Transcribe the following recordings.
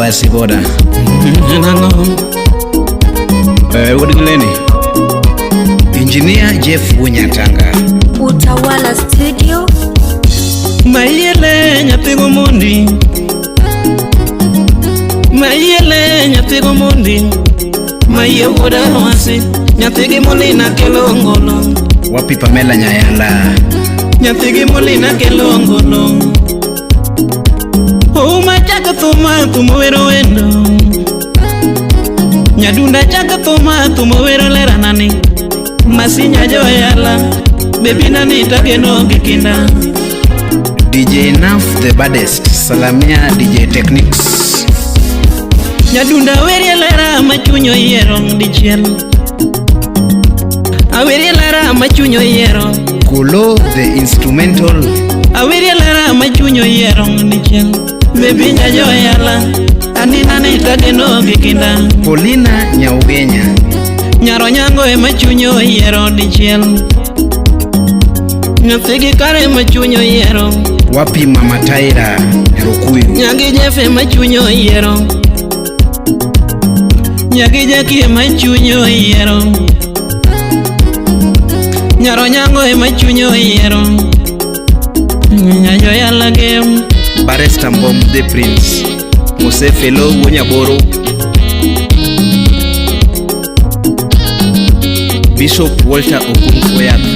Awasi boda. Nang'o? Wuod Glenny. Engineer Jeff Wunyatanga. Utawala Studio. Mayiele nyathi gomondi. Mayiele nyathi gomondi. Mayie wuod Awasi. Nyathi gi Molina kelo ngolo. Wapi Pamela Nyayala. Nyathi gi Molina kelo ngolo. Ouma chako thuma thumo wero wendo. Nyadunda chako thuma thumo wero leranani. Masinya joyala. Bebi nani tageno gi kinda. DJ Naf the baddest. Salamia DJ Techniques. Nyadunda werie lera ma chuny oyiero dichiel. Awerie lera ma chuny oyiero. Kulo the instrumental. Awerie lera ma chuny oyiero dichiel. Bebi nyajoyala. Anina ni tageno gi kinda. Paulina Nyaugenya. Nyaro nyango ema chuny oyiero dichiel. Nyathi gi kare ema chuny oyiero. Wapi Mama Taira Nyarukuyu. Nyagi Jeff ema chuny oyiero. Nyagi Jackie ema chuny oyiero. Nyaro nyango ema chuny oyiero. Nyajoyala gem. Barrister Mbom the Prince. Mose Felo Wuonyaboro. Bishop Walter Okung Oyath.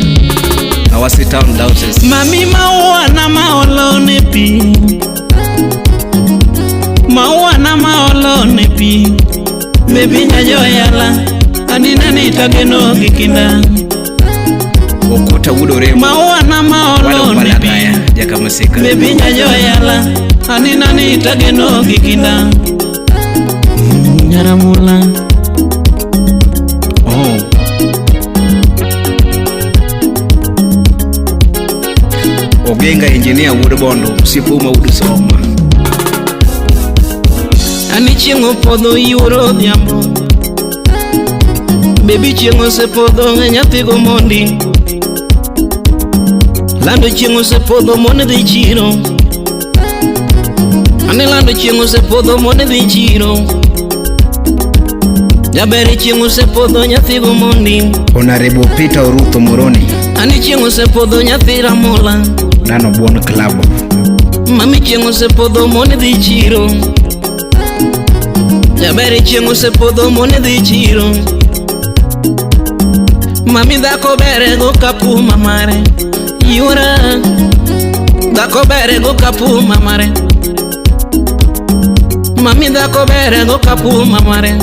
Awasi Town Diocese. Mami maua na maolo ne pi. Maua na maolo ne pi. Bebi nyajoyala. Anina ni tageno gi kinda. Okota Wuod Oremo. Maua na maolo Walo ne pi. Balagaya. Jakamasika. Bebi nyajoyala. Anina ni tageno gi kinda. Nyaramula. Oh. Ogenga engineer Wuod Bondo. Osiepo ma Wuod Soma. Ani chieng' opodho yuoro odhiambo. Bebi chieng' osepodho nyathi go mondi. Lando chieng' osepodho mon dhi chiro. Ani lando chieng' osepodho mon dhi chiro. Jaber chieng' osepodho nyathi go mondi. Honorable Peter Orutho Moroni. Ani chieng' osepodho nyathi Ramola. Nano Buon Club. Mami chieng' osepodho mon dhi chiro. Jaber chieng' osepodho mon dhi chiro. Mami dhako ber go kapu mamare. Yura. Dhako ber go kapu mamare. Mami dhako ber go kapu mamare.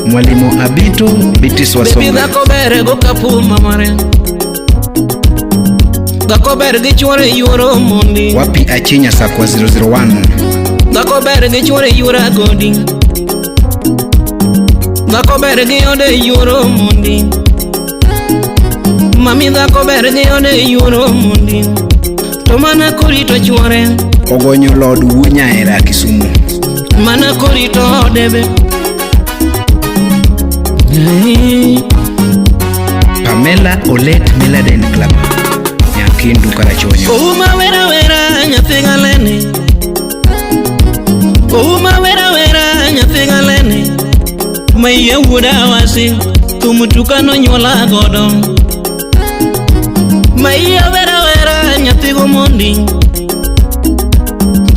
Mwalimu Abito Bitis Baby Wasonga. dhako ber go kapu mamare. Dhako ber gi chuore yuoro mondi. Wapi Achinya Sakwa 001. Dhako ber gi chuore yuora godi. Dhako ber gi ode yuoro mondi. Mami dhako ber gi ode yuoro mondi. To mana korito chuore, Ogonyo Lord Wuo Nyaera Kisumu. mana korito ode be. Hey. Pamela Olet Meladen Club. Nyakindu Karachuonyo. Ouma wera wera nyathi galene. Ouma wera wera nyathi galene. Maiye wuod Awasi, thum tuka nonyuola godo. Maiye wera wera nyathi gomondi.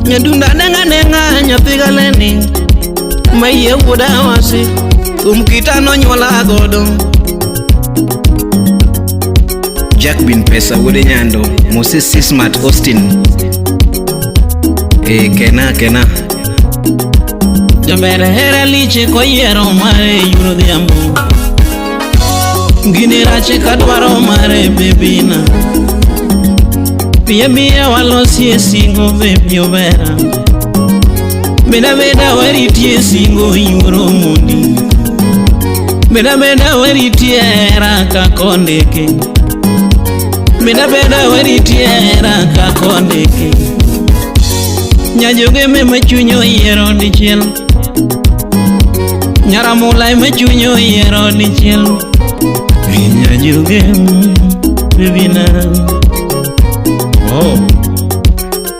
Nyadunda nenga nenga nyathi galene. Maiye wuod Awasi, thum kita nonyuola godo. Jack Bin Pesa Wuod Nyando. Moses Sismat Austin. E, kena kena. Jaber hera liche koyiero mare yuoro dhiambo. Gini rache kadwaro mare bebina. Piye biye walosie singo bebi obera. Beda beda waritie singo yuoro mondi. Beda beda waritie hera kakondeke. Beda beda waritie hera kakondeke. Nyajoge me machuny oyiero dichiel. Nyaramula ema chuny oyiero dichiel. Nyajoge bebina. Oh.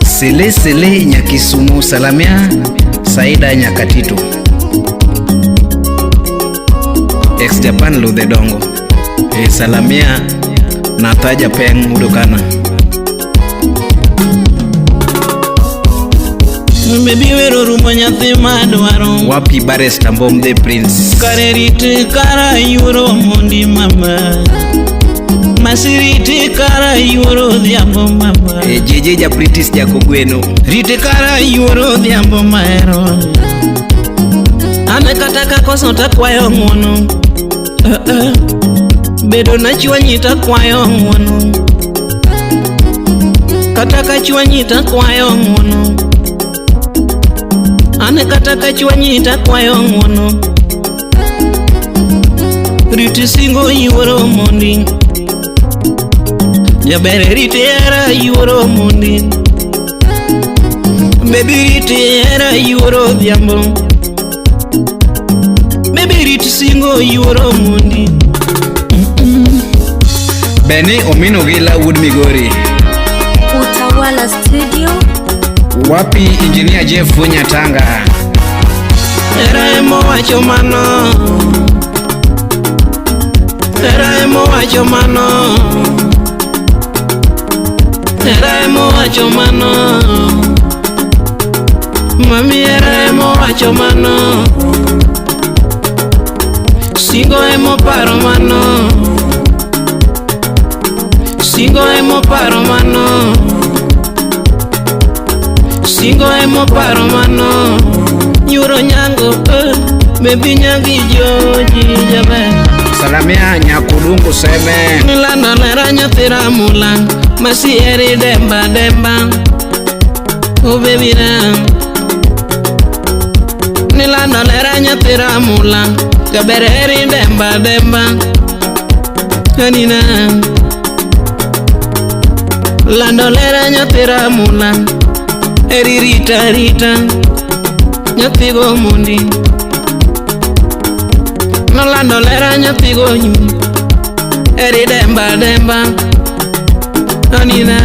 Sele Sele Nyakisumu Salamia. Saida Nyakatito. Ex Japan Ludhe Dongo. E, salamia Nathaja Peng Udokana. Baby wero rumo nyathi madwaro. Wapi Bares Tambom the Prince. Kare rit kara yuoro mondi mama. Masiriti kara yuoro odhiambo mama. E, JJ ja British Jakogweno. Rit kara yuoro odhiambo mahero. An kata kakoso takwayo ng'uono. Bedo na chwanyi takwayo ng'uono. Kata ka chwanyi takwayo ng'uono. An kata ka chwanyi takwayo ng'uono. Rit singo yuoro mondi. Jaber rit hera yuoro mondi. Baby rit hera yuoro odhiambo. Baby rit singo yuoro mondi. Beni Omino Gila Wuod Migori. Utawala Studio. Wapi Engineer Jeff Nyatanga. Hera emowacho mano. Hera emowacho mano. Hera emowacho mano. Mami hera emowacho mano. Singo emoparo mano. Singo emoparo mano. Singo emoparo mano. Nyuro nyango baby nyangi joji jaber. Salamia Nyakudungu Seme. Milando lera nyathi ramula masi eri demba demba. Oh baby na. Nilando lera nyathi ramula jaber eri demba demba. Anina. Lando lera nyathi ramula eri rita rita nyathi go mondi. Nolando lera nyathi go nyu eri demba demba. Anina.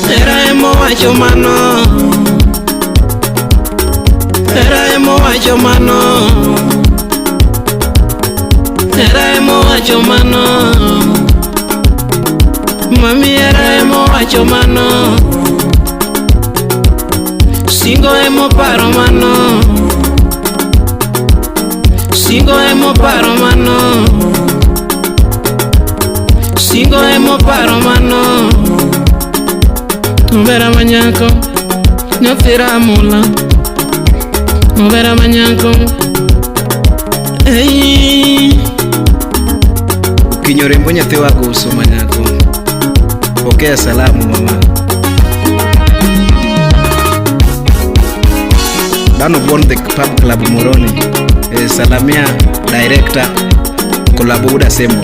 Hera emowacho mano. Hera emowacho mano. Hera emowacho mano. Mami hera emowacho mano. Singo emoparo mano. Singo emoparo mano. Singo emoparo mano. Obera manyako nyathi ramula. Obera manyako. Ei. Kinyorembo nyathi waguso manyako. Pokea salamu mama. Dano Bon the Pub Club Moroni. E, salamia director Kolabuda Semo.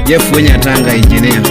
Jeff Nyatanga engineer.